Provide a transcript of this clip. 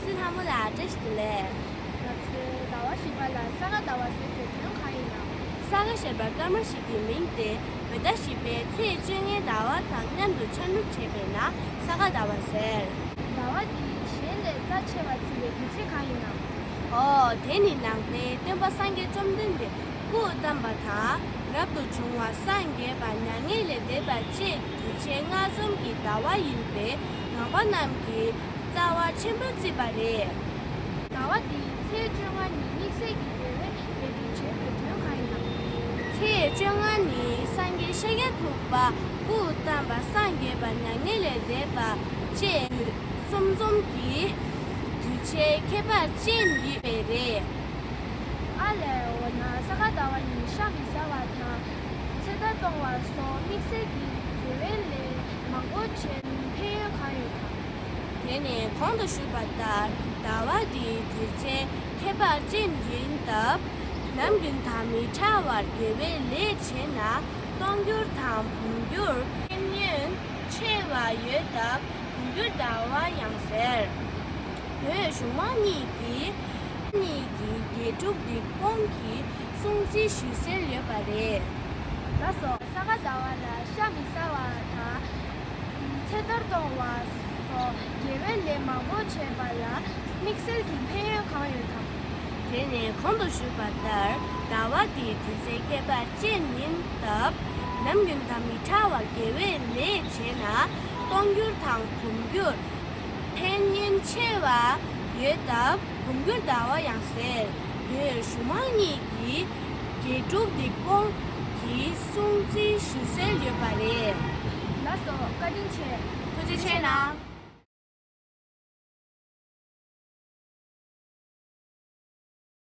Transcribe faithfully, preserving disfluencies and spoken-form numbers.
སྲིད་ལྷ་མོ་ལགས་བཀྲ་ཤིས་བདེ་ལེགས། ང་ཚོས་ཟླ་བ་བཞི་པ་ལ་ས་ག་ཟླ་བ་ཟེར་བའི་དོན་གང་ཡིན་ནམ། ས་ག་ཞེས་པ་སྐར་མ་ཞིག་གི་མིང་སྟེ་བོད་ཟླ་བཞི་པའི་ཚེས་བཅོ་ལྔའི་ཟླ་བ་དང་མཉམ་དུ་ཆ་འགྲུབ་བྱས་པས་ན་ས་ག་ཟླ་བ་ཟེར། ཟླ་བ་འདི་གཞན་ལས་རྩ་ཆེ་བར་བརྩི་བའི་རྒྱུ་མཚན་གང་ཡིན་ནམ། ཨོ། དེ་ནི་ནང་པའི་སྟོན་པ་སངས་རྒྱས་བཅོམ་ལྡན་འདས་སྐུ་བལྟམས་པ་དང་རབ་ཏུ་བྱུང་བ་སངས་རྒྱས་པ་མྱ་ངན་ལས་འདས་པ་བཅས་དུས་ཆེན་ལྔ་འཛོམས་ཀྱི་ཟླ་བ་ཡིན་པས་ནང་པ་རྣམས་ཀྱིས་རྩ་བ་ཆེན་པོར་བརྩིས་པ་རེད། ཟླ་བ་འདིའི་ཚེས་བཅོ་ལྔ་ཉིན་དམིགས་བསལ་གྱི་དགེ་བའི་ལས་སྒྲུབ་བྱེད་པའི་དོན་གང་ཡིན་ནམ། ཚེས་བཅོ་ལྔ་ནི་སངས་རྒྱས་ཤཱཀྱ་ཐུབ་པ་སྐུ་བལྟམས་པ་སངས་རྒྱས་པ་མྱ་ངན་ལས་འདས་པ་བཅས་དུས་གསུམ་འཛོམས་ཀྱི་དུས་ཆེན་ཁྱད་པར་ཅན་ཡིན་པས་རེད། ཨ་ལས། འོ་ན་ས་ག་ཟླ་བ་ཉིན་ཤ་མི་ཟ་བ་དང་ཚེ་ཐར་གཏོང་བ་སོགས་དམིགས་བསལ་གྱི་དགེ་བའི་ལས་མང་པོ་བྱས་ཕན་ཡོན་གང་ཡོད་དམ། དེ་ནས་གོང་དུ་ཞུས་པ་ལྟར་ཟླ་བ་འདིའི་དུས་ཆེན་ཁྱད་པར་ཅན་ཡིན་སྟབས། ནམ་རྒྱུན་དང་མི་འདྲ་བར་དགེ་བའི་ལས་བྱས་ན་སྟོང་འགྱུར་དང་འབུམ་འགྱུར་ཕན་ཡོན་ཆེ་བ་ཡོད་སྟབས་འབུམ་འགྱུར་ཟླ་བ་ཡང་ཟེར། བོད་གཞུང་མང་གཉིས་ཀྱིས་གཉིས་ཀྱི་དགེ་ཕྲུག་སྡིག་སྤོང་གི་སྲུང་བརྩི་ཞུ་སྲོལ་ཡོད་པ་རེད། ལགས་སོ། ས་ག་ཟླ་བ་ལ་ཤ་མི་ཟ་བ་དང་། ཚེ་ཐར་གཏོང་བ་སོགས་དགེ་བའི་ལས་མང་པོ་བྱས་པ་ལ་དམིགས་བསལ་གྱི་ཕན་ཡོན་གང་ཡོད་དམ། དེ་ནས་གོང་དུ་ཞུས་པ་ལྟར་ཟླ་བ་འདིའི་དུས་ཚེས་ཁྱད་པར་ཅན་ཡིན་སྟབས། ནམ་རྒྱུན་དང་མི་འདྲ་བར་དགེ་བའི་ལས་བྱས་ན་སྟོང་འགྱུར་དང་འབུམ་འགྱུར་ཕན་ཡོན་ཆེ་བ་ཡོད་སྟབས་འབུམ་འགྱུར་ཟླ་བ་ཡང་ཟེར། བོད་གཞུང་མང་གཉིས་ཀྱིས་དགེ་ཕྲུག་སྡིག་སྤོང་གི་སྲུང་བརྩི་ཞུ་སྲོལ་ཡོད་པ་རེད། ལགས་སོ། བཀའ་དྲིན་ཆེ། ཐུགས་རྗེ་ཆེ་གནང་།